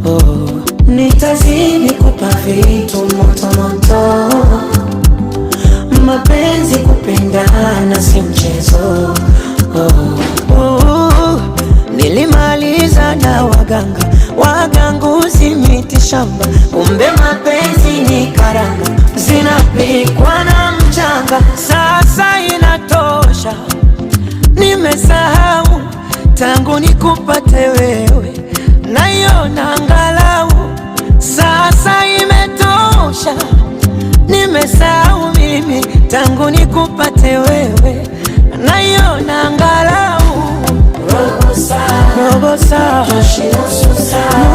Oh, nitazidi kupa vitu moto moto, mapenzi kupendana si mchezo. Oh, oh, nilimaliza na waganga waganguzi miti shamba, kumbe mapenzi ni karanga zinapikwa na mchanga. Sasa inatosha, nimesahau tangu nikupate wewe, naiona angalau sasa imetosha. Nimesahau mimi tangu nikupate wewe, naiona angalau robo saa, robo saa, nusu saa,